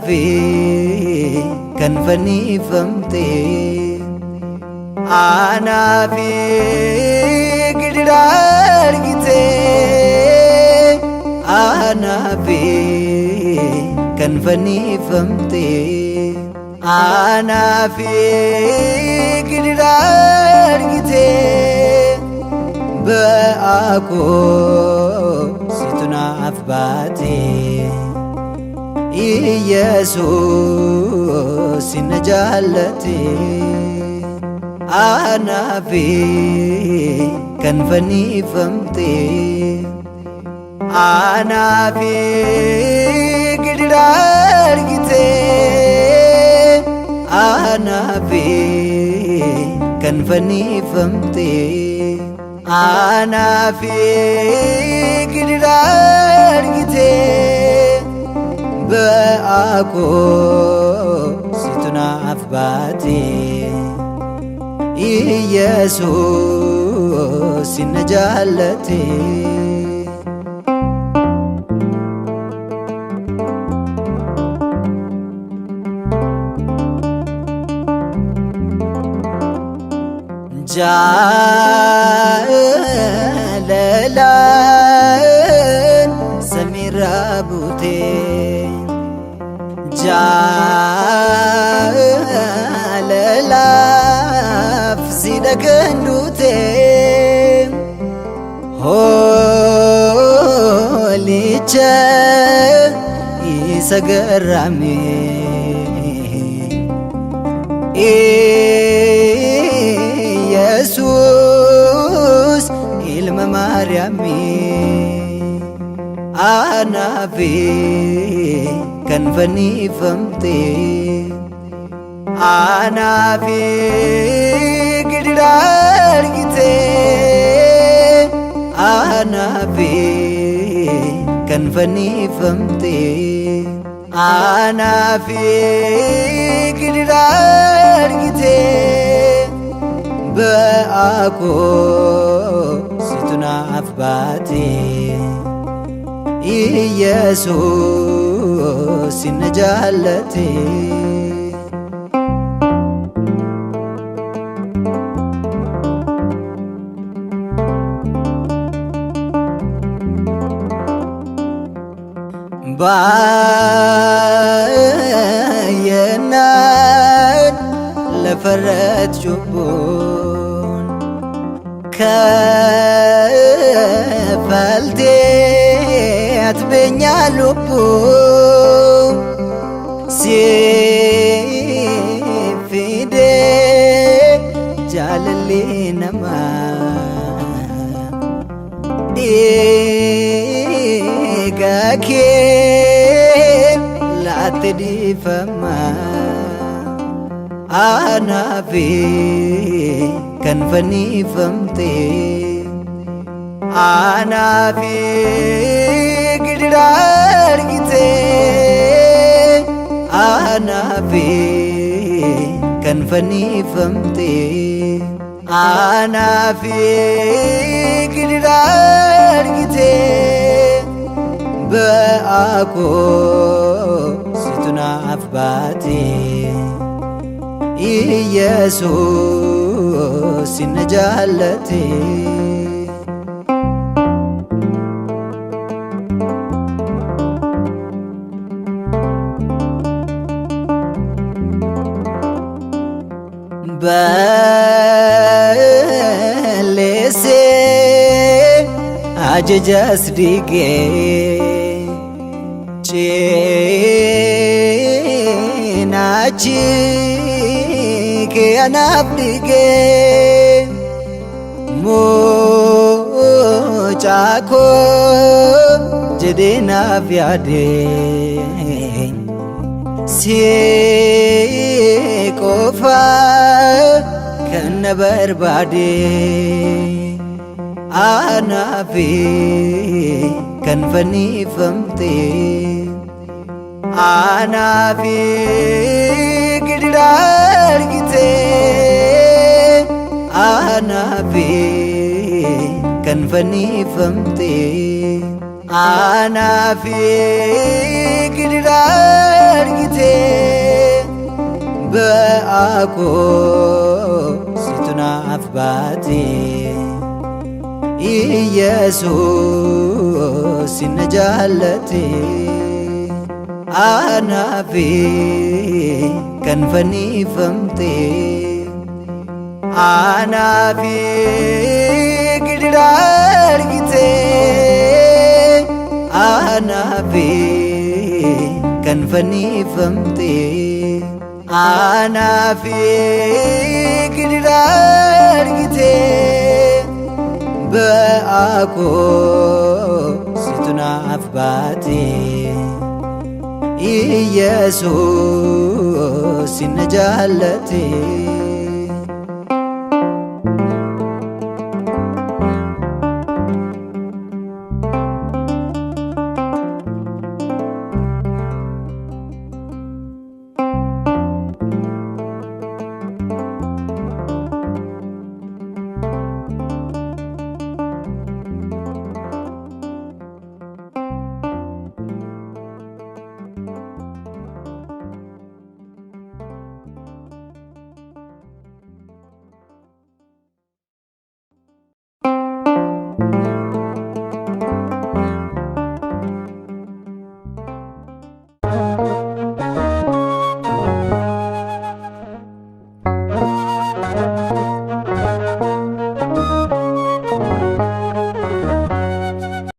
Anaafi kan fannifamte, anaafi gidiraa argite, anaafi kan fannifamte, anaafi gidiraa argite, ba'aa koo situ naaf baate. Iyesuus na jaallate, anaafi kan fannifamte, anaafi gidiraa argite, anaafi kan fannifamte, anaafi gidiraa argite, ba'aa koo situ naaf baate. Iyesuus na jaallate. Jaalalaan samiirraa buutee, jaalalaaf si dhagan duute, hoolicha isa garraame, Yesuus ilma Maariyaamii, anaafi kan fannifamte, anaafi gidiraa argite, anaafi kan fannifamte, anaafi gidiraa argite, ba'aa koo situ naaf baate. Iyesuus na jaallate. Baay'inaan lafarratti cubbuun kaffaltee ati beenyaa lubbuu si fidee jaalalli namaa dhiiga kee laatte dhiifama, anaafi kan fannifamte, anaafi gidiraa argite, anaafi kan fannifamte, anaafi gidiraa argite, ba'aa koo situ naaf baate. Iyesuus na jaallate. Balleessee ajajas diigee, cinaachi kee anaaf dhigee, mucaa koo jedhee naaf yaadee, si qofa kan na barbaade, anaafi kan fannifamte, anaafi gidiraa argite, anaafi kan fannifamte, anaafi gidiraa argite. Ba'aa koo situ naaf baate. Iyesuus na jaallate. Anaaf kan fannifamte. Anaaf gidiraa argite. Anaaf kan fannifamte. Anaaf gidiraa argite. Ba'aa koo situ naaf baate. Iyesuus na jaallate.